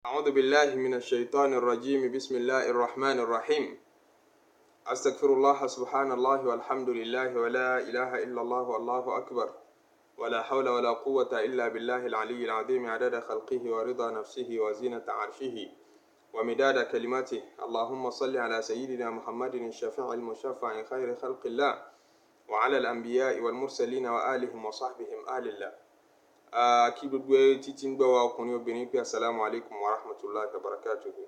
أعوذ بالله من الشيطان الرجيم. بسم الله الرحمن الرحيم. أستغفر الله. سبحان الله والحمد لله ولا إله إلا الله والله أكبر ولا حول ولا قوة إلا بالله العلي العظيم، عدد خلقه ورضا نفسه وزينة عرشه ومداد كلماته. اللهم صل على سيدنا محمد الشفيع المشفع خير خلق الله وعلى الأنبياء والمرسلين وآلهم وصحبهم آل الله. Kí gbogbo títí ń gbọ́ wa, ọkùnrin, obìnrin, pé asalaamu alaykum wa rahmatulahi wa barakatuhu.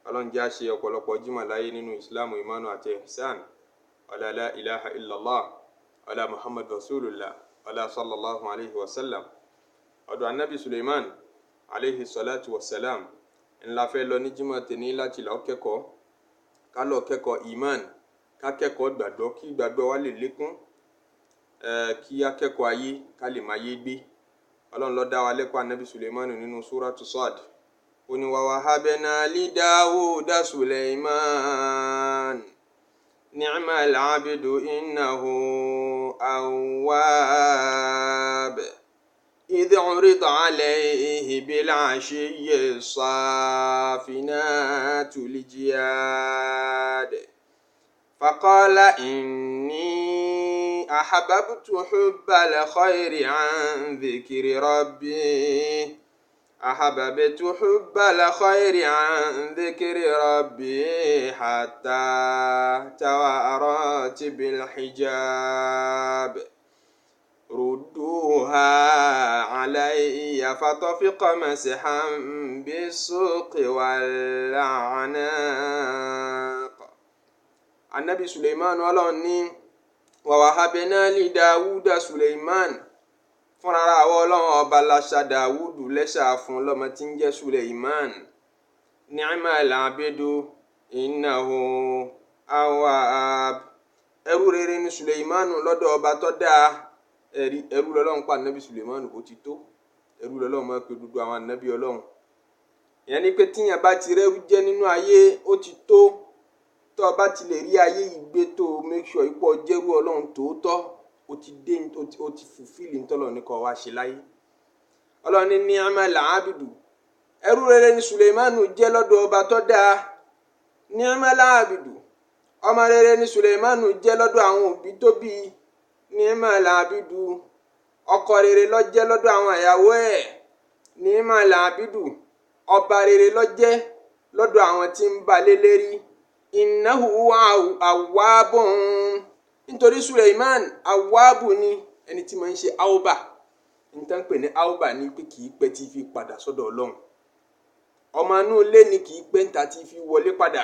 Ọlọ́run jẹ́ àṣẹ ọ̀pọ̀lọpọ̀ jimá láyé nínú Ìsìlámù, ìmánu àti ihsan. Ọlá la ilaha illallah, ọlá Muhammad rasulullah, ọlá sallallahu alayhi wa sallam. Ọ̀dọ̀ Anabi Suleiman alayhi salatu wa salam ńlá fẹ́ lọ ní jimá tèní láti lọ kẹ́kọ̀ọ́. Ká lọ kẹ́kọ̀ọ́ iman, ká kẹ́kọ̀ọ́ gbàgbọ́, kí gbàgbọ́ wa lè lékún, kí á kẹ́kọ̀ọ́ ayé, ká lè máa yé gbé. Ọlọ́run ló dá wa lẹ́kọ̀ọ́ Anabi Suleimanu nínú Suratu Sad. Ó ní wa wahabna li Dawuda Suleiman ni'mal abdu innahu awwab idh urida alayhi bil ashiyyi safinatul jiyad faqala inni أحببت حب الخير عن ذكر ربي، أحببت حب الخير عن ذكر ربي حتى توارت بالحجاب. ردوها علي فطفق مسحا بالسوق والأعناق. النبي سليمان ọlọ́run wa wahabna li Dawuda Suleiman. Fúnra àwọn Ọlọ́run Ọba láṣà Dawudu lẹ́ṣà fún lọ́mọ tí ń jẹ́ Suleiman. Ni'mal abdu innahu awwab. Ẹrú rere ni Suleiman lọ́dọ̀ ọba tó dáa. Ẹ̀rí ẹrú lọ́lọ́run pa Ànábì Suleiman bó ti tó. Ẹrú lọ́lọ́run máa pe gbogbo àwọn ànábì Ọlọ́run. Ìyẹn ni pé tíyẹn bá ti rẹ́rú jẹ́ nínú ayé, ó ti tó. Tó o bá ti lè rí ayé yìí gbé, tó o make sure ipò jẹ́rú Ọlọ́run tòótọ́, o ti dé, o ti fulfill ntọ́lọ̀ ní kó wá ṣe láyé. Ọlọ́run ní ni'mal abdu, ẹrú rere ni Suleimanu jẹ́ lọ́dọ̀ ọba tó dáa. Ni'mal abdu, ọmọ rere ni Suleimanu jẹ́ lọ́dọ̀ àwọn òbí tó bí. Ni'mal abdu, ọkọ rere ló jẹ́ lọ́dọ̀ àwọn ìyàwó ẹ̀. Ni'mal abdu, ọba rere ló jẹ́ lọ́dọ̀ àwọn tí ń ba lé lérí. Innahu awwabun, nítorí Suleiman awwabu ni, ẹni tí máa ń ṣe auba. Níta ń pè ní auba ní pé kì í pẹ́ tí fi padà sọ́dọ̀ Ọlọ́run. Ọmọ inú ilé ni, kì í pẹ́ níta tí fi wọlé padà.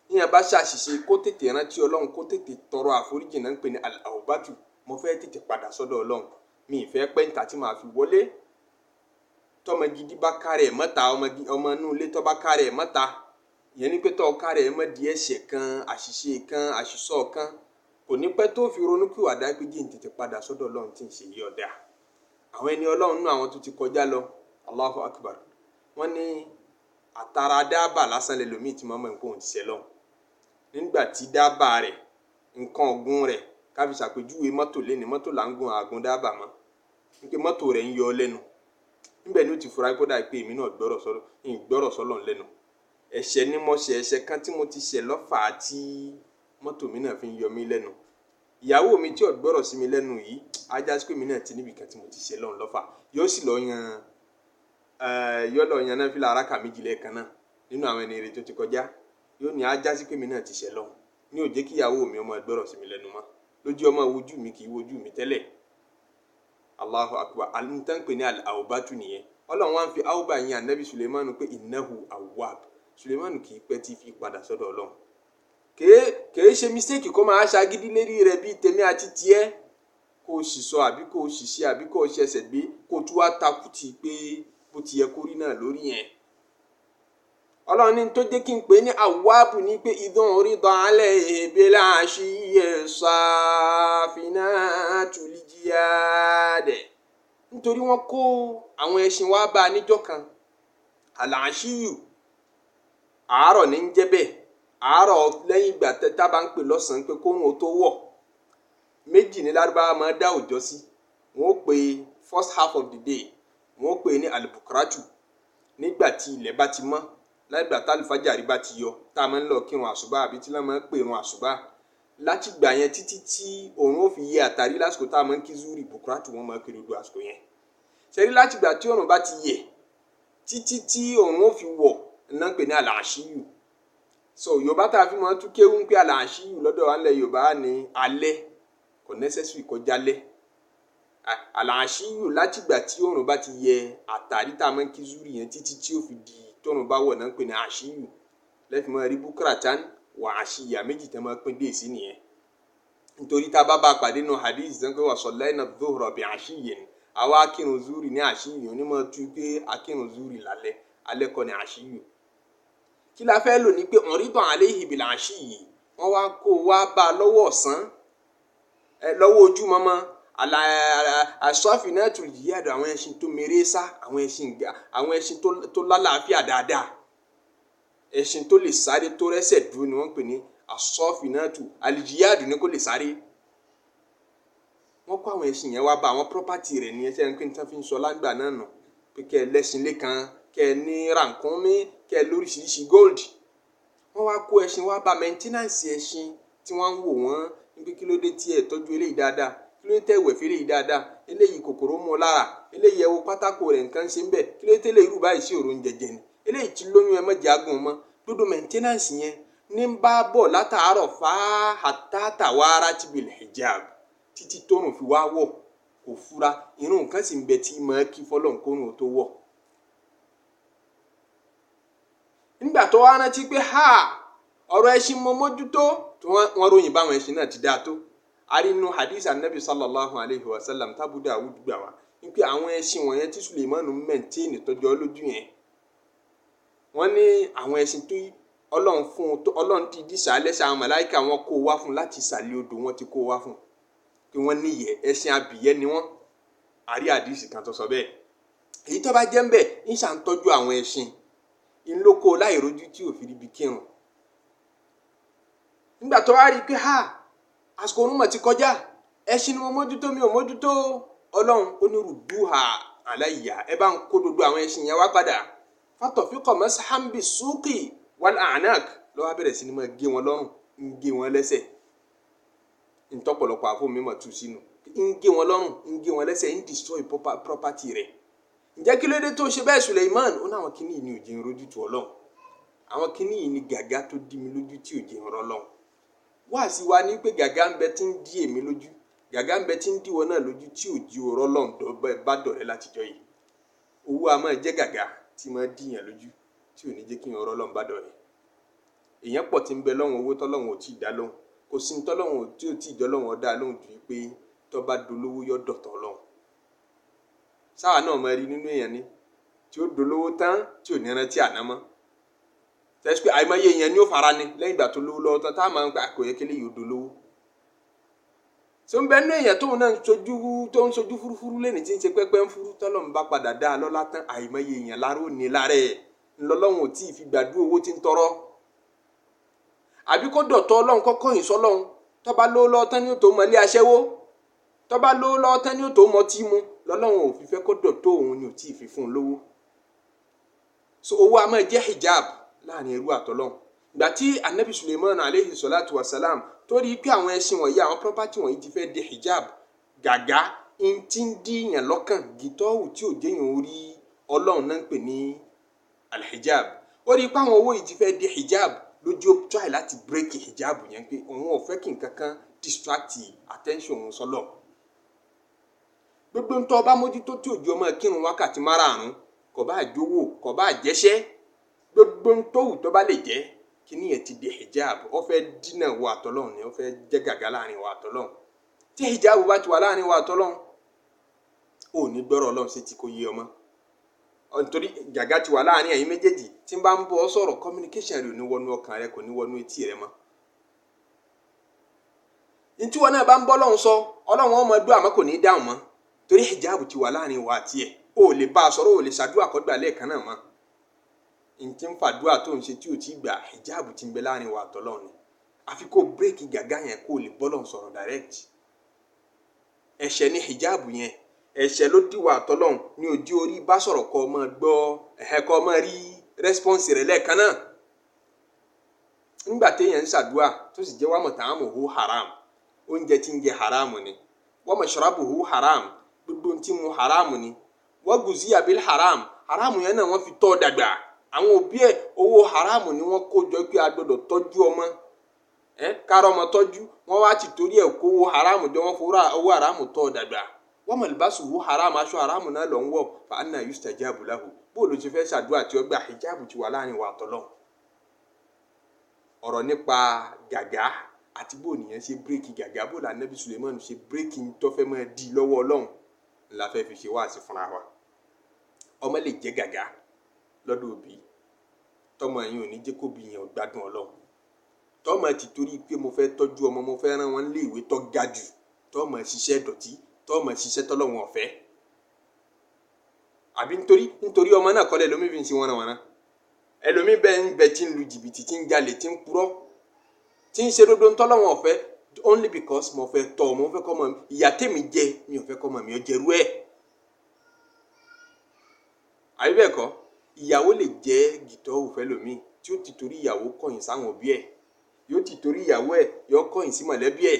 Níyàn bá ṣàṣìṣe, kó tètè rántí Ọlọ́run, kó tètè tọrọ àforíjì náà ń pè ní al-awbatu. Mo fẹ́ tètè padà sọ́dọ̀ Ọlọ́run, mi ì fẹ́ pẹ́ níta tí màá fi wọlé. Tọmọ gidi bá kárẹ̀ mọ́ta, ọmọ inú ilé tó bá kárẹ̀ mọ́ta, ìyẹn ní pé tọ́ kárẹ̀ mọ́ di ẹ̀ṣẹ̀ kan, àṣìṣe kan, àṣìṣọ́ kan, kò ní pẹ́ tó fi ronú pìwàdà pé jí n tètè padà sọ́dọ̀ Ọlọ́run tí ń ṣe yí ọ̀dà. Àwọn ẹni Ọlọ́run nínú àwọn tó ti kọjá lọ, Allahu Akbar, wọ́n ní àtàrà dábà lásán lẹ́lòmíì tí mọ́mọ́ nǹkan òun ti ṣe lọ́hùn. Nígbà tí dábà rẹ̀, nǹkan ọ̀gùn rẹ̀, ká fi ṣàpèjúwe mọ́tò léni, mọ́tò là ń gun, àgùn dábà mọ́, wípé mọ́tò rẹ̀ ń yọ ọ lẹ́nu, níbẹ̀ ni ó ti fura kódà pé èmi náà gbọ́rọ̀ sọ́lọ̀ lẹ́nu. Ẹ̀ṣẹ̀ ni mo ṣẹ̀, ẹ̀ṣẹ̀ kan tí mo ti ṣẹ̀ lọ́fà tí mọ́tò mi náà fi ń yọ mí lẹ́nu. Ìyàwó mi tí ò gbọ́rọ̀ sí mi lẹ́nu yìí, ajá sí pé mi náà ti níbi kan tí mo ti ṣẹ̀ lọ́hùn lọ́fà. Yóò sì lọ yan, yóò lọ yan náfìlà araka 2 lẹ́ẹ̀kan náà. Nínú àwọn ẹni rere tó ti kọjá, yóò ní ajá sí pé mi náà ti ṣẹ̀ lọ́hùn ní ò jẹ́ kí ìyàwó mi ọmọ gbọ́rọ̀ sí mi lẹ́nu mọ́, lójú ọmọ wojú mi, kì í wojú mi tẹ́lẹ̀. Allahu Akbar. Aluntan pè ní al-awbatu nìyẹn. Ọlọ́run wá ń fi awba yẹn Anabi Suleimanu pé innahu awwab. Suleimanu kì í pẹ́ tí fi padà sọ́dọ̀ Ọlọ́run. Kèé ṣe mistake kó máa ṣagídí lérí rẹ̀ bíi tèmi àti tiẹ̀, kó o sì sọ àbí kó o sì ṣe àbí kó o ṣẹ̀ṣẹ̀ gbé, kó o tún wá takú tì í pé bó ti yẹ kó rí náà lórí yẹn. Ọlọ́run ní tó jẹ́ kí n pè é ní awwab ní pé idh urida alayhi bil ashiyyi safinatul jiyad, nítorí wọ́n kó àwọn ẹṣin wá bá a níjọ́ kan. Al-ashiyu, àárọ̀ ní ń jẹ́ bẹ́ẹ̀, àárọ̀ lẹ́yìn ìgbà tá bá ń pè lọ́sàn-án pé kóòrùn ó tó wọ̀. Méjì ní Lárúbáwá máa dá òjọ́ sí. Wọ́n ó pè first half of the day, wọ́n ó pè ní al-bukratu. Nígbà tí ilẹ̀ bá ti mọ́, láìgbà tá àlùfájàrí bá ti yọ, tá a máa ń lọ kírun àṣùbà àbí tí wọ́n máa ń pè irun àṣùbà, láti gbà yẹn títí tí òòrùn ó fi yẹ àtàrí lásìkò tá a máa ń kí zúrì, bukuratu wọ́n máa ń kiri gbogbo àsìkò yẹn. Ṣẹ́rí láti gbà tí òòrùn bá ti yẹ títí tí òòrùn ó fi wọ̀ náà ń pè ní àlàáṣíyù. So Yorùbá tá a fi máa tún kéwú ń pé àlàáṣíyù lọ́dọ̀ wa ńlẹ̀ Yorùbá ní alẹ́, kò necessary kọjá lẹ́. Àlàáṣíyù láti gbà tí òòrùn bá ti yẹ àtàrí tá a máa ń kí zúrì yẹn títí tí ó fi di tóòrùn bá wọ̀ náà ń pè ní àṣíyù. Lẹ́fì máa rí bukratan wà àṣìyà méjì tẹ́ máa pín dé sí nìyẹn. Nítorí tá a bá bá a pàdé nù hadith tán pé wà sallayna dhuhra bi àṣìyìn, àwa akírun zúrì ní àṣìyù, onímọ̀ tú pé akírun zúrì lálẹ́, alẹ́ kọ́ ni àṣìyù. Kí la fẹ́ lò ní pé uridan alayhi bil àṣìyì, wọ́n wá kó wá bá a lọ́wọ́ ọ̀sán, lọ́wọ́ ojú mọ́mọ́ àṣọ́fìnàtù jihad, àwọn ẹṣin tó mèrè sá, àwọn ẹṣin tó lálàáfíà dáadáa, ẹṣin tó lè sáré tó rẹ́sẹ̀ dúró ni wọ́n ń pè ní àṣọ́fìnàtù àlìjìyàdù, ní kó lè sáré. Wọ́n kó àwọn ẹṣin yẹn wá bá àwọn property rẹ̀ ní ẹṣẹ́ pé níta fi ń sọ lágbà náà nù pé kẹ́ ẹ lẹ́ṣin lẹ́kan, kẹ́ ẹ ní rànkúnmí, kẹ́ ẹ lóríṣiríṣi gold. Wọ́n wá kó ẹṣin wá bá maintenance ẹṣin tí wọ́n ń wò wọ́n níbi kí ló dé tí ẹ tọ́jú eléyìí dáadáa, kí ló dé tẹ́ wẹ̀ fún eléyìí dáadáa, eléyìí kòkòrò mú lára, eléyìí ẹ wo pátákó rẹ̀ nǹkan ṣe ń bẹ̀, kí ló dé tẹ́lẹ̀ irú báyìí sí òrò ń jẹjẹ ni, eléyìí ti lóyún ẹ mọ̀jẹ̀ agùn mọ́. Dúdú maintenance yẹn ní ń bá bọ̀ látàárọ̀ fáá wàrà ti bil hijab títí tóòrùn fi wá wọ̀, kò fura. Irun nǹkan sì ń bẹ tí máa kí fọlọ́n kórùn tó wọ̀. Nígbà tó wá rántí pé ha ọ̀rọ̀ ẹṣin mo mójútó, tí wọ́n ròyìn báwọn ẹṣin náà ti dáa tó. A rí inú hadith anabi sallallahu alayhi wa sallam tábù Dawud gbà wá wípé àwọn ẹṣin wọ̀nyẹn tí Suleimanu mẹ́ǹtẹ́ẹ̀nì tọ́jú ọlójú yẹn, wọ́n ní àwọn ẹṣin tó Ọlọ́run fún un, Ọlọ́run ti di sàálẹ̀ sa àwọn màláìka wọn kó wá fún un láti ìsàlẹ̀ odò, wọn ti kó wá fún un pé wọ́n níyẹ̀ ẹṣin abìyẹ́ ni wọ́n. A rí hadith kan tó sọ bẹ́ẹ̀. Èyí tó bá jẹ́ ń bẹ̀ ń ṣàǹtọ́jú àwọn ẹṣin ńlọkọ láì rojú tí ò fi ríbi kírun. Nígbà tó wá rí i pé ha àsìkò òun mọ̀ ti kọjá, ẹṣin ni mo mójútó, mi ò mójútó Ọlọ́run, ó ní rùdúhà aláìyá, ẹ bá ń kó gbogbo àwọn ẹṣin yẹn wá padà. Fatọ̀fíkọ̀ mọ́sáhámbì súkì wal a'nak, ló wá bẹ̀rẹ̀ sí ni máa gé wọn lọ́rùn, ń gé wọn lẹ́sẹ̀. Ntọ́pọ̀lọpọ̀ àfọ mímọ̀ tú sínú, ń gé wọn lọ́rùn, ń gé wọn lẹ́sẹ̀, ń destroy property rẹ̀. Ǹjẹ́ kí ló dé tó ṣe bẹ́ẹ̀ Suleiman? Ó ní àwọn kíní yìí ni ò jẹ́ n rójú tu Ọlọ́run, àwọn kíní yìí ni gàgá tó dí mi lójú tí ò jẹ́ n rọ́lọ́run. Wáàsí wa ní pé gàgá ń bẹ tí ń dí èmi lójú, gàgá ń bẹ tí ń dí wọn náà lójú tí ò jí ọ̀rọ̀ Ọlọ́run bá dọ̀rẹ́ látijọ́ yìí. Owó a máa jẹ́ gàgá tí máa díyàn lójú tí ò ní jẹ́ kí n ọ̀rọ̀ Ọlọ́run bá dọ̀rẹ́. Èèyàn pọ̀ tí ń bẹ lọ́hùn owó tọ́lọ́hùn ò tíì dá lóhùn, kò sí ní tọ́lọ́hùn tí ò tíì dọ́lọ́hùn ó dá lóhùn ju pé tó bá dolówó yọ dọ̀tọ̀ Ọlọ́run. Sáwa náà máa rí nínú èèyàn ni tí ó dolówó tán tí ò ní rántí àná mọ́. Tẹ́sí pé àìmọye èèyàn ni ó fara ni lẹ́yìn ìgbà tó lówó lọ́wọ́ tán tá a máa ń gbà kò yẹ kí eléyìí ó dolówó. Tí ó ń bẹ nínú èèyàn tóun náà tó ń sojú fúrúfúrú lẹ́ni tí ń ṣe pẹ́pẹ́ ń fúrú tọ́lọ́run bá padà dá a lọ́lá tán, àìmọye èèyàn lára ó ní lára ẹ̀ ńlọlọ́run ò tí ì fi gbàdúrà owó tí ń tọrọ. Àbí kó dọ̀tọ̀ Ọlọ́run kọ́kọ́ yìí sọ́lọ́run, tó bá lówó lọ́wọ́ tán ni ó tó mọ ilé aṣẹ́wó, tó bá lówó lọ́wọ́ tán ni ó tó mọ tí mu, lọ́lọ́run ò fi fẹ́ kó dọ̀tọ̀ òun ni ò tí ì fi fún un lówó. So owó a máa jẹ́ hijab láàrin ẹrú àtọlọ́run. Ìgbà tí anabi Suleiman aleyhi salatu wa salam tó rí i pé àwọn ẹṣin wọ̀nyí, àwọn property wọ̀nyí ti fẹ́ di hijab, gàgá ń ti ń díyàn lọ́kàn, gìtọ́wù tí ò déyàn orí Ọlọ́run náà ń pè ní alhijab. Ó rí i pé àwọn owó yìí ti fẹ́ di hijab, lójú ó try láti break hijab yẹn pé òun ò fẹ́ kí nǹkan kan distract attention òun sọ́lọ̀. Gbogbo ń tọ́ ọba mójútó tí òjò ọmọ kírun wákàtí márààrún, kò bá jówó, kò bá jẹ́ṣẹ́, gbogbo ń tó wù tó bá lè jẹ́, kíní yẹn ti di hijab. Ó fẹ́ dínà wọ àtọ́lọ́hún ni, ó fẹ́ jẹ́ gàgá láàrin wọ àtọ́lọ́hún. Tí hijab bá ti wà láàrin wọ àtọ́lọ́hún, ò ní gbọ́rọ̀ Ọlọ́run sí ti kò yé ọmọ, nítorí gàgá ti wà láàrin ẹ̀yin méjèèjì. Tí n bá ń bọ́ ọ sọ̀rọ̀, communication rẹ̀ ò ní wọnú ọkàn rẹ, kò ní wọnú etí rẹ mọ́. Ntí wọn náà bá ń bọ́ Ọlọ́run sọ, Ọlọ́run ọmọ ẹdún àmọ́ kò ní dáhùn mọ́, torí hijab ti wà láàrin wa àti ẹ̀. O lè bá a sọ̀rọ̀, o lè ṣàdúrà kọ́gbà lẹ́ẹ̀kan náà mọ́. Ntí ń fàdúrà tó ń ṣe tí o ti gbà, hijab ti ń bẹ láàrin wa àtọ́lọ́run ni. Àfi kó bírèkì gàgá yẹn kó lè bọ́lọ̀ sọ̀rọ̀ direct. Ẹ̀ṣẹ̀ ni hijab yẹn. Ẹ̀ṣẹ̀ ló dìwà àtọ́lọ́hún ní ojú orí bá sọ̀rọ̀ kọ́ ọmọ gbọ́ ẹ̀hẹ́ kọ́ ọmọ rí rẹ́spọ́ǹsì rẹ̀ lẹ́ẹ̀kan náà. Nígbà téèyàn ń ṣàdúrà tó sì jẹ́ wàmọ̀ tààmù hu haram, oúnjẹ tí ń jẹ haram ni, wàmọ̀ ṣọ́rábù hu haram, gbogbo tí mu haram ni, wọ́n gùzí abil haram, haram yẹn náà wọ́n fi tọ́ dàgbà. Àwọn òbí ẹ̀ owó haram ni wọ́n kó jọ pé a gbọ́dọ̀ tọ́jú ọmọ kárọ̀ ọmọ tọ́jú, wọ́n wá ti torí ẹ̀ kówó haram jọ, wọ́n fowó owó haram tọ́ dàgbà. Wọ́n mọ̀ libasu hu haram, aṣọ haram náà lọ ń wọ̀. Fa anna yustajabu lahu, bó ló ti fẹ́ ṣàdúrà tí ó gbà? Hijabu ti wà láàrin wa àtọ́lọ́. Ọ̀rọ̀ nípa gàgá àti bó nìyẹn ṣe bírèkì gàgá, bó la Nabi Suleiman ṣe bírèkì tó fẹ́ máa di lọ́wọ́ Ọlọ́run la fẹ́ fi ṣe wáàsí fúnra wa. Ọmọ lè jẹ́ gàgá lọ́dọ̀ òbí, tọmọ yẹn ò ní jẹ́ kó bí yẹn ò gbádùn Ọlọ́run. Tọmọ ti torí pé mo fẹ́ tọ́jú ọmọ, mo fẹ́ rán wọn lé ìwé tó ga jù, tọmọ ṣiṣẹ́ dọ̀tí, tọmọ ṣiṣẹ́ tọ́lọ́run ọ̀fẹ́, àbí nítorí ọmọ náà kọ́lẹ̀ lómi fi ń ṣe wọ́nrawọ́nra. Ẹlòmí bẹ́ẹ̀ ń bẹ tí ń lu jìbìtì, tí ń jalè, tí ń purọ́, tí ń ṣe dodo ńtọ́lọ́wọ̀n ọ̀fẹ́, only because mo fẹ́ tọ́ ọmọ, mo fẹ́ kọ́ ọmọ mi, ìyá tèmi jẹ mi ò fẹ́ kọ́ ọmọ mi ó jẹrú ẹ̀. Àbí bẹ́ẹ̀ kọ́, ìyàwó lè jẹ́ gìtọ́ òfẹ́ lòmíì tí ó ti torí ìyàwó kọ̀yìn sáwọn òbí ẹ̀, yóò ti torí ìyàwó ẹ̀ yóò kọ̀yìn sí mọ̀lẹ́bí ẹ̀.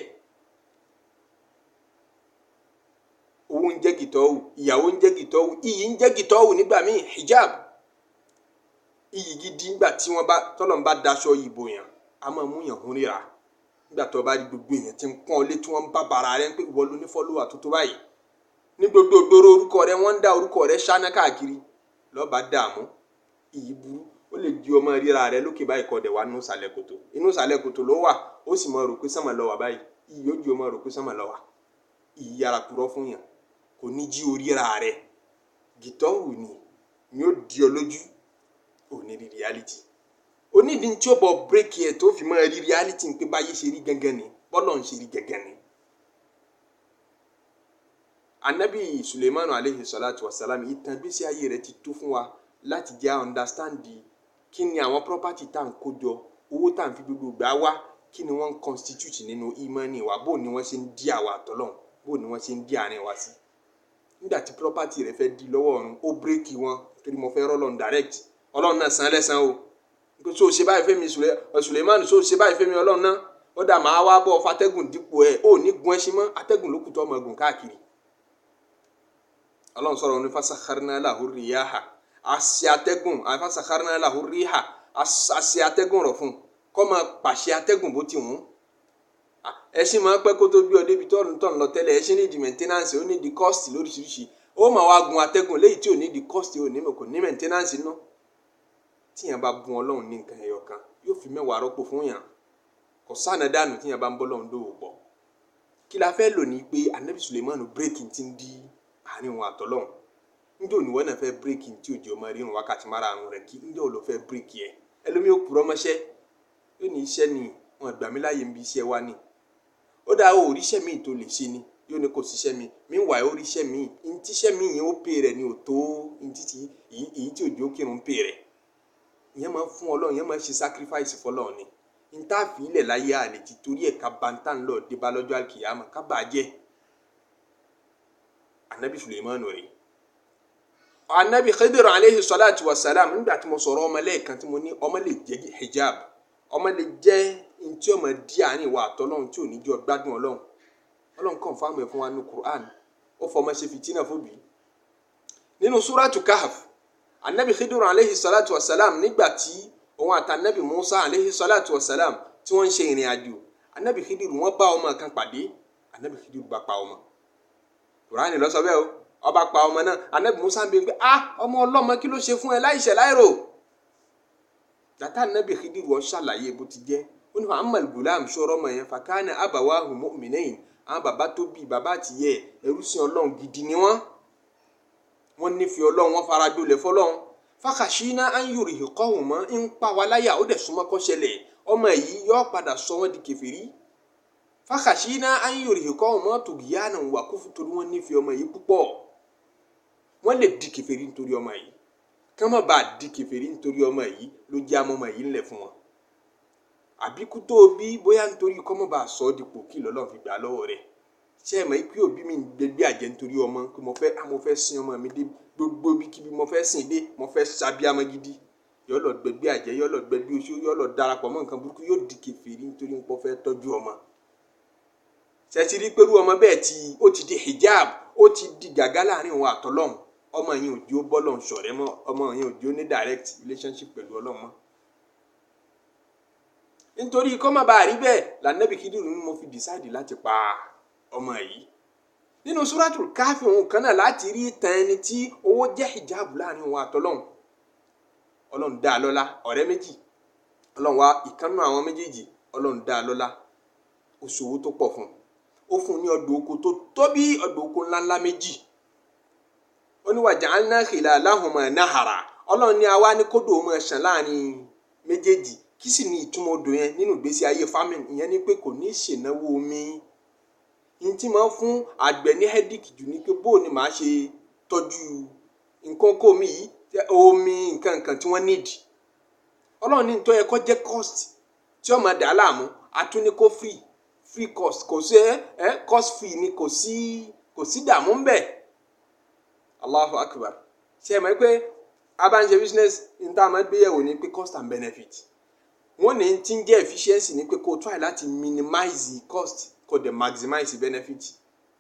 Owó ń jẹ́ gìtọ́wù, ìyàwó ń jẹ́ gìtọ́wù, iyì ń jẹ́ gìtọ́wù nígbà míì, hijab iyì gidi nígbà tí wọ́n bá tọ́lọ̀ ń bá daṣọ ìbò yàn, a máa mú yàn hún ríra. Nígbà tó bá rí gbogbo èèyàn tí ń pọ́n ọ lé, tí wọ́n ń bá bara rẹ pé ìwọ ló ní fọ́lọ́wà tó tó báyìí ní gbogbo ògbóró, orúkọ rẹ wọ́n ń dá orúkọ rẹ ṣáná káàkiri, lọ́ba dààmú. Iyì burú, ó lè di ọmọ ríra rẹ lókè báyìí kọ́ dẹ̀ wá nínú ìsàlẹ̀ kòtò. Inú ìsàlẹ̀ kòtò ló wà, ó sì máa rò pé sánmà ló wà báyìí. Iyì ó di ọmọ rò pé sánmà ló wà. Iyì yára purọ́ fún yàn, kò ní jí oríra rẹ. Gìtọ́wù ni ó di ọ lójú, ò ní rí reality. Onídìí tí ó bọ̀ bírèkì ẹ̀ tó fi máa rí reality ń pé báyé ṣe rí gangan ni, bọ́lọ̀ ń ṣe rí gangan ni. Anabi Suleimanu aleyhi salatu wa salam, ìtàn gbèsè ayé rẹ̀ ti tó fún wa láti jẹ́ understand kí ni àwọn property tá à ń kó jọ, owó tá à ń fi gbogbo gbà wá, kí ni wọ́n ń constitute nínú imani wa, bó ni wọ́n ṣe ń dí àwa àtọ́lọ́hún, bó ni wọ́n ṣe ń dí àárín wa sí. Nígbà tí property rẹ̀ fẹ́ di lọ́wọ́ ọ̀run, ó bírèkì wọn torí mo fẹ́ rọ́lọ́run direct. Ọlọ́run náà san lẹ́san o, so ṣe báyìí fẹ́mi Suleiman, so ṣe báyìí fẹ́mi ọlọ́run náà, ó dà máa wá bọ́ fatẹ́gùn dípò ẹ̀, ó ní gun ẹṣin mọ́, atẹ́gùn ló kù tó ọmọ gùn káàkiri. Ọlọ́run sọ̀rọ̀ ní fasakharna lahu riyaha, àṣẹ atẹ́gùn, fasakharna lahu riha, àṣẹ atẹ́gùn rọ̀ fún kọ́ máa pàṣẹ atẹ́gùn bó ti wù ú. Ẹṣin máa ń pẹ́ kó tó gbé ọ débi tọ́run tọ́run lọ tẹ́lẹ̀. Ẹṣin ní di maintenance, ó ní di cost lóríṣiríṣi. Ó máa wá gun atẹ́gùn léyìí tí ò ní di cost, ò ní kò ní maintenance nú. Tíyàn bá bùn ọlọ́run ní nǹkan ẹyọ kan, yóò fi mẹ́wàá rọ́pò fún yàn. Kò sáànà dànù tíyàn bá ń bọ́ lọ́run dòwò pọ̀. Kí la fẹ́ lò ní pé anabi Suleiman bírèkì ti ń di àárín òun àtọ́lọ́run. Njẹ́ òní wọ́n náà fẹ́ bírèkì tí òjò ọmọ rírun wákàtí márààrún rẹ̀ kí njẹ́ òun ló fẹ́ bírèkì ẹ̀? Ẹlòmíì ó purọ́ mọ́ṣẹ́, yóò ní iṣẹ́ ni wọn gbà mí láàyè ń bi iṣẹ́ wa ni. Ó dáa, ó ríṣẹ́ míì tó lè ṣe ni, yóò ní kò síṣẹ́ mi. Meanwhile ó ríṣẹ́ míì, ntíṣẹ́ míì yẹn ó pè rẹ̀ ni ò tó ntí èyí tí òjò kírun pè rẹ̀. Ìyẹn máa ń fún Ọlọ́run, ìyẹn máa ń ṣe sacrifice fọlọ́run ni. Ntá fi ilẹ̀ láyé àlè ti torí ẹ̀ ká bantá ńlọ dé bá lọ́jọ́ àkìyàmọ̀ ká bàjẹ́. Anabi Suleiman rèé. Anabi Khidir aleyhi salatu wa salam, nígbà tí mo sọ̀rọ̀ ọmọ lẹ́ẹ̀kan tí mo ní ọmọ lè jẹ́ hijab, ọmọ lè jẹ́ ntí ọmọ di àárín ìwà àtọ́lọ́run tí ò ní jọ gbádùn Ọlọ́run. Ọlọ́run kàn fáwọn ẹ̀ fún wa ní Quran, ó fọmọ ṣe fìtínà fóbi. Nínú súrátù Kahf, anabi Khidir aleyhi salatu wa salam, nígbà tí òun àti anabi Musa aleyhi salatu wa salam tí wọ́n ń ṣe ìrìn àjò, anabi Khidir wọ́n bá ọmọ kan pàdé. Anabi Khidir bá pa ọmọ. Quran ló sọ bẹ́ẹ̀ o, ọba pa ọmọ náà. Anabi Musa ń bi pé ah, ọmọ ọlọ́mọ kí ló ṣe fún ẹ láìṣẹ̀ láìrò? Dàtà anabi Khidir wọ́n ṣàlàyé bó ti jẹ́. Ó ní amal gulam, sọ̀rọ̀ ọmọ yẹn, fakana abawahu mu'minain, àwọn bàbá tó bí bàbá àti yẹ ẹrú sí Ọlọ́run gidi ni wọ́n, wọ́n nífẹ̀ẹ́ Ọlọ́run, wọ́n fara gbolẹ̀ fọlọ́run. Fakashina an yurhiqahuma, ń pa wá láyà, ó dẹ̀ súnmọ́ kó ṣẹlẹ̀, ọmọ yìí yóò padà sọ wọ́n di kèfèrí. Fakashina an yurhiqahuma tughyanan wa kufra, torí wọ́n nífẹ̀ẹ́ ọmọ yìí púpọ̀, wọ́n lè di kèfèrí nítorí ọmọ yìí. Kí wọ́n má bàa di kèfèrí nítorí ọmọ yìí ló jẹ́ àmọ́ ọmọ yìí ńlẹ̀ fún wọn. Àbíkú tó bí bóyá nítorí kọ́ mọ́ bá a sọ ọ́ dipò kí lọ́lọ́run fi gbà lọ́wọ́ rẹ̀. Ṣé ẹ mọ̀ pé òbí mi ń gbẹgbẹ́ àjẹ́ nítorí ọmọ, pé mo fẹ́ sin ọmọ mi dé gbogbo ibikíbi, mo fẹ́ sìn dé, mo fẹ́ ṣàbíamọ gidi. Yóò lọ gbẹgbẹ́ àjẹ́, yóò lọ gbẹgbẹ́ oṣó, yóò lọ darapọ̀ mọ́ nǹkan burúkú, yóò di kèfèrí nítorí pé ó fẹ́ tọ́jú ọmọ. Ṣé ti rí pẹ̀lú ọmọ bẹ́ẹ̀ tí ó ti di hijab, ó ti di gàgá láàrin òun àtọlọ́hun. Ọmọ yẹn ò jó bọ́lọ̀ ṣọ̀rẹ́ mọ́, ọmọ yẹn ò jó ní direct relationship pẹ̀lú Ọlọ́run mọ́. Nítorí kó má bàa rí bẹ́ẹ̀ lànàbì Kídírù ni mo fi decide láti pa ọmọ yìí. Nínú Suratul Káfí òun kan náà láti rí ìtàn ẹni tí owó jẹ́ hijab láàrin òun àtọlọ́hun. Ọlọ́run dá a lọ́lá, ọ̀rẹ́ méjì, Ọlọ́run wá ìkànnú àwọn méjèèjì, Ọlọ́run dá a lọ́lá, ó ṣòwò tó pọ̀ fún un, ó fún un ní ọgbà oko tó tóbi, ọgbà oko ńláńlá méjì. Ó ní waja'alna khilalahuma nahara. Ọlọ́run ní àwa ní kódò máa ṣàn láàrin méjèèjì. Kí sì ni ìtumọ̀ odò yẹn nínú ìgbésí ayé farming? Ìyẹn ni pé kò ní ṣènáwó omi. Ní tí máa ń fún àgbẹ̀ ní headache jù ni pé bó ni màá ṣe tọ́jú nǹkan kó omi yìí, omi nǹkan nǹkan tí wọ́n need. Ọlọ́run ní tó yẹ kó jẹ́ cost tí ó máa dà á láàmú, atúní kó free, free cost, kò sí cost free ni, kò sí dààmú ń bẹ̀. Allahu Akbar. Ṣé ẹ mọ̀ pé a bá ń ṣe business, ní tá a máa gbé yẹ̀wò ni pé cost and benefit. Wọ́n ní tí ń jẹ́ efficiency ni pé kó try láti minimize the cost, kó dẹ̀ maximize the benefit.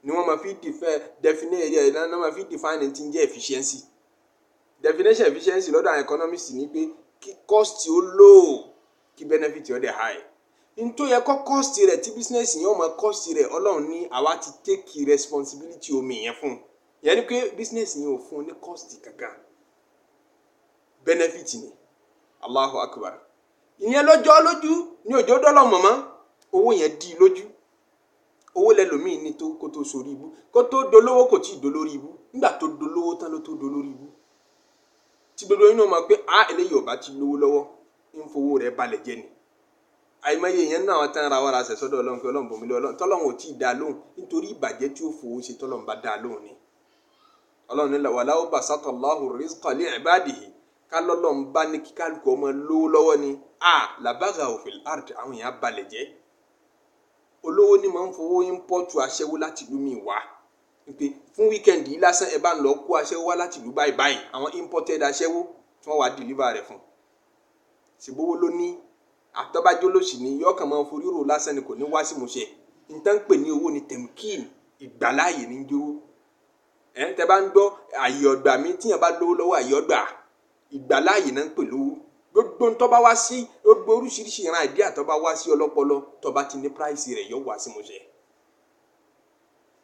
Ni wọ́n máa fi define ẹ̀ náà máa fi define tí ń jẹ́ efficiency. Definition efficiency lọ́dọ̀ àwọn economists ni pé kí cost ó low, kí benefit ó dẹ̀ high. N tó yẹ kó cost rẹ̀ tí business yẹn ó máa cost rẹ̀, Ọlọ́run ní àwa ti take responsibility omi yẹn fún un. Yẹn ni pé business yẹn ò fún un ní cost kankan, benefit ni. Allahu Akbar. Ìyẹn lọ́jọ́ lójú ní òjò dọ́lọ̀ mọ̀mọ́, owó yẹn di lójú. Owó lẹ́lòmíì ní tó kó tó sórí ibú, kó tó dolówó kò tí ì dolórí ibú. Nígbà tó dolówó tán ló tó dolórí ibú. Tí gbogbo inú mọ̀ pé a eléyìí ò bá ti lówó lọ́wọ́, ń fowó rẹ̀ balẹ̀ jẹ́ ni. Àìmọye yẹn náà tán ra wàrà ṣẹ̀ sọ́dọ̀ Ọlọ́run pé Ọlọ́run bòmí lé Ọlọ́run, tọ́lọ́run ò tí ì dá lóhùn nítorí ìbàjẹ́ tí ó fowó ṣe, tọ́lọ́run bá dá lóhùn ni. Ọlọ́run ní walau basatallahu rizqa li ibadihi, ká lọ́lọ́run bá ní kí kálukú ọmọ lówó lọ́wọ́ ni, a labaghaw fil ard, àwọn èèyàn balẹ̀ jẹ́. Olówó ni máa ń fowó ímpọ́tù aṣẹ́wó láti ìlú mi wá, pé fún weekend yìí lásán ẹ bá ń lọ kó aṣẹ́wó wá láti ìlú báyìí báyìí, àwọn imported aṣẹ́wó tí wọ́n wá deliver rẹ̀ fún. Ṣègbówó ló ní àtọ́bájọ́ lòsì ni yọ̀ọ́kàn máa ń forí rò lásán ni, kò ní wá sí ìmúṣẹ. Nǹkan pè ní owó ni tẹ̀mkín, ìgbàláàyè ní jówó. Ẹ̀ tẹ́ bá ń gbọ́ àyè ọgbà mi, tíyàn bá lówó lọ́wọ́ àyè ọgbà, ìgbàláàyè náà ń pè lówó. Gbogbo ń tó bá wá sí, gbogbo oríṣiríṣi ìran àìdíà tó bá wá sí ọlọ́pọlọ, tó bá ti ní price rẹ̀ yóò wá sí ìmúṣẹ.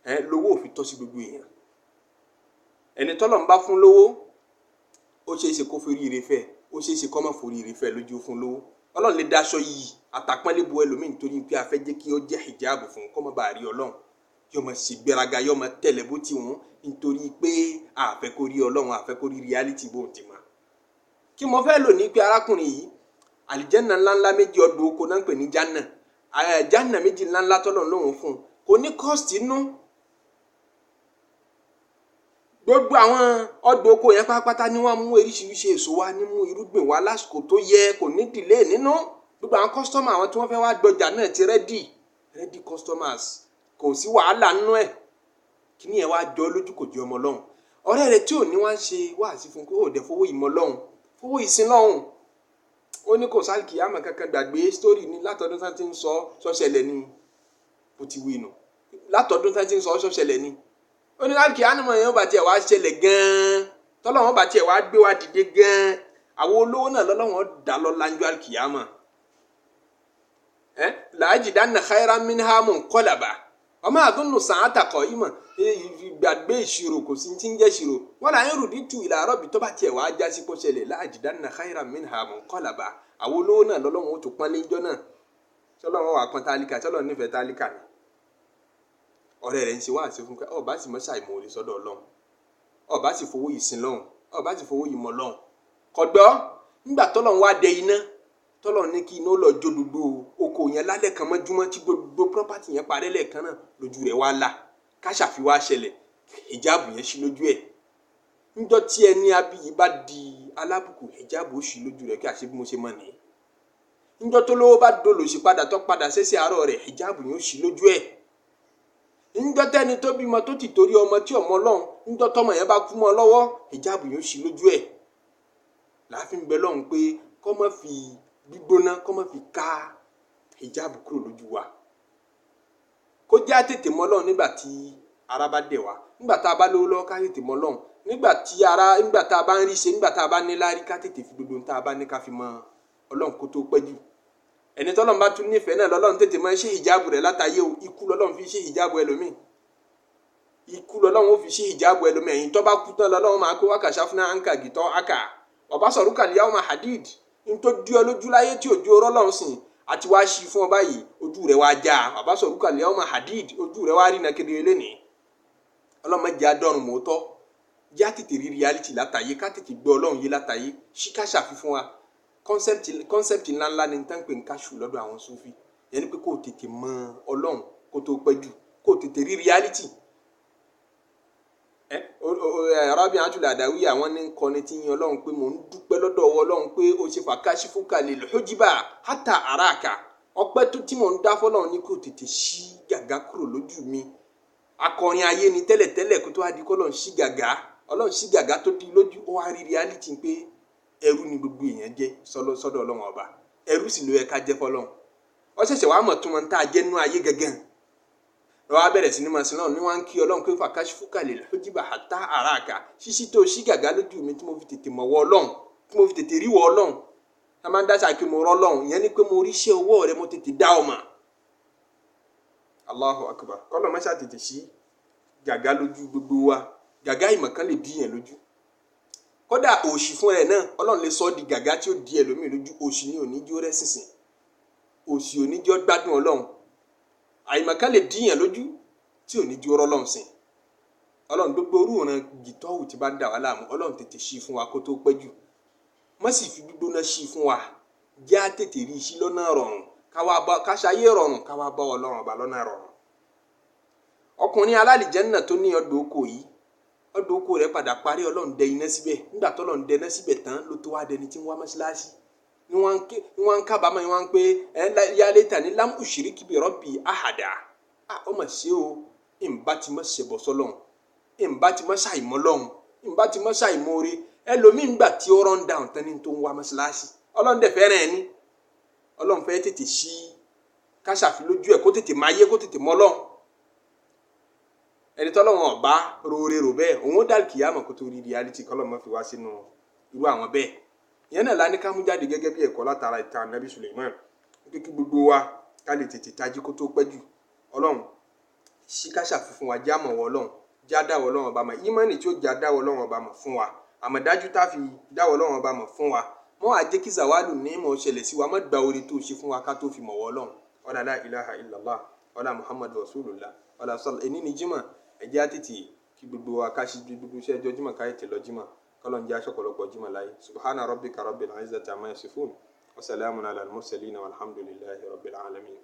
Ẹ̀ lówó ò fi tọ́ sí gbogbo èèyàn. Ẹni tọ́lọ̀ ń bá fún lówó, ó ṣeé ṣe kó forí ire fẹ́, ó ṣeé ṣe kó má forí ire fẹ́ lójú fún lówó. Ọlọ́run lè daṣọ yìí àtàpọ́nlé bo ẹlòmíì nítorí pé a fẹ́ jẹ́ kí ó jẹ́ hijab fún kó má bàa rí Ọlọ́run. Yóò máa ṣe gbéraga, yóò máa tẹ̀lé bó ti wùn nítorí pé a fẹ́ kó rí Ọlọ́run, a fẹ́ kó rí reality bó ti mọ̀. Kí mo fẹ́ lò ní pé arákùnrin yìí, àlìjẹ́nà ńláńlá méjì ọdún oko náà ń pè ní jánà. Jánà méjì ńláńlá tọ́lọ́run lóhùn fún un, kò ní cost inú. Gbogbo àwọn ọdún oko yẹn pátápátá ni wọ́n mú oríṣiríṣi èso wá, ní mú irúgbìn wá lásìkò tó yẹ, kò ní delay nínú. Gbogbo àwọn customer àwọn tí wọ́n fẹ́ wá gbọjà náà ti ready, ready customers, kò sí wàhálà nínú ẹ̀. Kíní ẹ̀ wá jọ lójú, kò jẹ́ ọmọ lọ́hùn. Ọ̀rẹ́ rẹ̀ tí ò ní wá ń ṣe wáàsí fún un pé ó dẹ̀ fowó ìmọ̀ lọ́hùn, fowó ìsìn lọ́hùn. Ó ní kò sáà kìyàmọ̀ kankan, gbàgbé story ni látọdún tán ti ń sọ sọ́ṣẹlẹ̀ ni, bó ti wí nù. Látọdún tán ti ń sọ sọ́ṣẹlẹ̀ ni. Ó ní láti kìyàmọ̀ yẹn ó bá tiẹ̀ wá ṣẹlẹ̀ gan-an, tọ́lọ́wọ́n bá tiẹ̀ wá gbé wá dìde gan-an, àwọn olówó náà lọ́lọ́wọ́n dá lọ láńjọ́ àkìyàmọ̀. Làájì dáná khairan minha munqalaba ọmọ àdúnnù sàátà kọ ìmọ̀ gbàgbé ìṣirò, kò sí ti ń jẹ́ ìṣirò. Wọn là ń rùdí tu ìlà àrọ́bì tó bá tiẹ̀ wá já sí kó ṣẹlẹ̀, láàjì dáná khairan minha munqalaba. Àwọn olówó náà lọ́lọ́wọ́n ó tún pọ́n léjọ́ náà. Sọlọ́wọ́n wà pọ́n tálíkà, sọlọ́wọ́n nífẹ̀ẹ́ tálíkà ni. Ọ̀rẹ́ rẹ̀ ń ṣe wáàsí fún pé ọba sì mọ́ ṣàìmọ̀ sọ́dọ̀ Ọlọ́run, ọba sì fowó yìí sin lọ́hùn, ọba sì fowó yìí mọ̀ lọ́hùn. Kọ̀gbọ́ nígbà tọ́lọ́run wá dẹ iná, tọ́lọ́run ní kí iná lọ jó gbogbo oko yẹn lálẹ́ kan mọ́júmọ́, tí gbogbo property yẹn parẹ́ lẹ́ẹ̀kan náà, lójú rẹ̀ wá là, káṣàfi wá ṣẹlẹ̀, hijabu yẹn ṣí lójú ẹ̀. Níjọ́ tí ẹni abiyì bá di alábùkù, hijabu ó ṣí lójú rẹ̀ kí àṣẹ bí mo ṣe mọ̀ nìyí. Níjọ́ tó lówó bá dolòṣì padà tó padà ṣẹ̀ṣẹ̀ àárọ̀ rẹ̀, hijabu yẹn ó ṣí lójú ẹ̀. Ńjọ́ tẹ́ni tó bímọ tó ti torí ọmọ tí ọmọ Ọlọ́run, ńjọ́ tọmọ yẹn bá kú mọ́ lọ́wọ́, hijabu yóò ṣí lójú ẹ̀. Láàfin bẹ lọ́hùn pé kó má fi gbígbóná, kó má fi ká hijabu kúrò lójú wa, kó jẹ́ àtètè mọ́ Ọlọ́run nígbà tí ara bá dẹ̀ wá, nígbà tá a bá lówó lọ́wọ́ ká tètè mọ́ Ọlọ́run, nígbà tí ara, nígbà tá a bá ń rí ṣe, nígbà tá a bá ní láárí, ká tètè fi gbogbo tá a bá ní ká fi mọ Ọlọ́run kó tó pẹ́ jù. Ẹni tọ́lọ́run bá tún nífẹ̀ẹ́ náà lọ́lọ́run tètè máa ń ṣe hijabu rẹ̀ látàyè o. Ikú lọ́lọ́run fi ṣe hijabu ẹlòmíì, ikú lọ́lọ́run ó fi ṣe hijabu ẹlòmíì. Ẹ̀yìn tó bá kú tán lọ́lọ́run máa kó wákàṣá fún anka gìtọ́ aka ọba sọ̀rọ̀ kàlíyà ọmọ hadid ntó di ọ lójú láyé tí òjú ọrọ̀ lọ́run sìn àti wá ṣí fún ọ báyìí, ojú rẹ̀ wá já. Ọba sọ̀rọ̀ kàlíyà ọmọ hadid, ojú rẹ̀ wá rí na kedere lẹ́nìí. Ọlọ́mọ jẹ́ adọ́run mọ́tọ́, jẹ́ àtètè rí reality látàyè, ká tètè gbọ́ Ọlọ́run yé látàyè, ṣí ká ṣàfihàn wa. Concept ńláńlá ni tán pé ń káṣù lọ́dọ̀ àwọn Sufi. Yẹn ni pé kó o tètè mọ Ọlọ́run kó tó pẹ́ jù, kó o tètè rí reality. Rabi Atula Adawi àwọn ní kọ́ni tí yin Ọlọ́run pé mò ń dúpẹ́ lọ́dọ̀ Ọlọ́run pé o ṣe fàkàṣì fúkàlẹ̀ lójúbà hátà àràkà. Ọpẹ́ tó tí mò ń dá fọlọ́run ní kó o tètè ṣí gàgá kúrò lójú mi. Akọrin ayé ni tẹ́lẹ̀tẹ́lẹ̀ kó tó wá di kọ́ Ọlọ́run ṣí gàgá, Ọlọ́run ṣí gàgá tó di lójú, ó wá rí reality pé ẹrú ni gbogbo èèyàn jẹ́ sọ́dọ̀ Ọlọ́run ọba, ẹrú sì ló yẹ ká jẹ́ fọlọ́run. Ó ṣẹ̀ṣẹ̀ wàá mọ̀ tó wọn tá a jẹ́ nú ayé gẹ́gẹ́ lọ́wọ́ á bẹ̀rẹ̀ sí ní máa sin náà ní wọ́n á ń kí Ọlọ́run pé fàkàṣì fúkàlẹ̀ lójúbà àtá àràkà, ṣíṣí tó ṣí gàgá lójú mi tí mo fi tètè mọ̀ wọ Ọlọ́run, tí mo fi tètè rí wọ Ọlọ́run. A máa ń dáṣà kí mo rọ́ Ọlọ́run, ìyẹn ni pé mo rí iṣẹ́ ọwọ́ rẹ, mo tètè dá ọ mọ̀. Allahu akbar. Kọ́lọ́ má ṣàtètè ṣí gàgá lójú gbogbo wa. Gàgá ìmọ̀ kan lè dí yẹn lójú, kódà òṣì fún ẹ náà Ọlọ́run lè sọ ọ́ di gàgá tí ó di ẹlòmíì lójú. Òṣì ni òní jó rẹ́ sísìn, òṣì òní jọ gbádùn Ọlọ́run. Àìmọ̀kan lè dí yẹn lójú tí òní jó rọ́lọ́run sìn. Ọlọ́run gbogbo orú ìran gìtọ́wù tí bá ń dà wá láàmú, Ọlọ́run tètè ṣí fún wa kó tó pẹ́ jù. Má sì fi gbígbóná ṣí fún wa, jẹ́ á tètè rí iṣẹ́ lọ́nà rọrùn, ká ṣayé rọrùn, ká wá bá Ọlọ́run ọba lọ́nà rọrùn. Ọkùnrin alálìjẹ́nà tó ní ọdọ̀ oko yìí, ọdọ̀ oko rẹ̀ padà parí, Ọlọ́run dẹ iná síbẹ̀. Nígbà tó Ọlọ́run dẹ iná síbẹ̀ tán ló tó wá dẹni tí ń wá mọ́ṣáláṣí, ni wọ́n ń kábàámọ̀, ni wọ́n ń pé ẹ yálé tà ní lam ushrik bi rabbi ahada. Ọmọ ṣe o, ìǹbá ti mọ́ ṣẹbọ sọ́lọ́run, ìǹbá ti mọ́ ṣàìmọ́ lọ́hùn, ìǹbá ti mọ́ ṣàìmọ́re. Ẹlòmíín gbà tí ó run down tán ní tó ń wá mọ́ṣáláṣí, Ọlọ́run dẹ̀ fẹ́ràn ẹ ní. Ọlọ́run fẹ́ tètè ṣí káṣàfi lójú ẹ̀ kó tètè máa yé, kó tètè mọ́ lọ́hùn. Ẹni tọ́lọ́run ọ̀bá roore rò bẹ́ẹ̀, òun ó dà kìyàmọ̀ kó tó rí reality. Kọ́lọ́run má fi wá sínú irú àwọn bẹ́ẹ̀. Ìyẹn náà la ní ká mú jáde gẹ́gẹ́ bí ẹ̀kọ́ látara ìtàn Ànábì Suleiman, pé kí gbogbo wa ká lè tètè tají kó tó pẹ́ jù. Ọlọ́run ṣí káṣàfi fún wa, já mọ̀ wọ́ Ọlọ́run, já dáwọ́ Ọlọ́run ọba mọ̀. Ìmánì tí ó já dáwọ́ Ọlọ́run ọba mọ̀ fún wa, àmọ̀dájú tá fi dáwọ́ Ọlọ́run ọba mọ̀ fún wa. Mọ́ àjẹ́ kí zawalu ní mọ̀ ṣẹlẹ̀ sí wa, mọ́ gba oore tó ṣe fún wa ká tó fi mọ̀ wọ́ Ọlọ́run. Ọlá la ilaha illallah, ọlá Muhammadu rasulullah, ọlá sọlá. Ẹni ní jímọ̀, ẹjẹ́ á tètè kí gbogbo wa ká ṣe gbogbo iṣẹ́ ẹjọ́ jímọ̀, ká tètè lọ jímọ̀. Kọ́lọ́n jẹ́ aṣọ ọ̀pọ̀lọpọ̀ jímọ̀ láyé. Subhana rabbika rabbil izzati amma yasifun wa salamun ala al-mursalin walhamdulillahi rabbil alamin.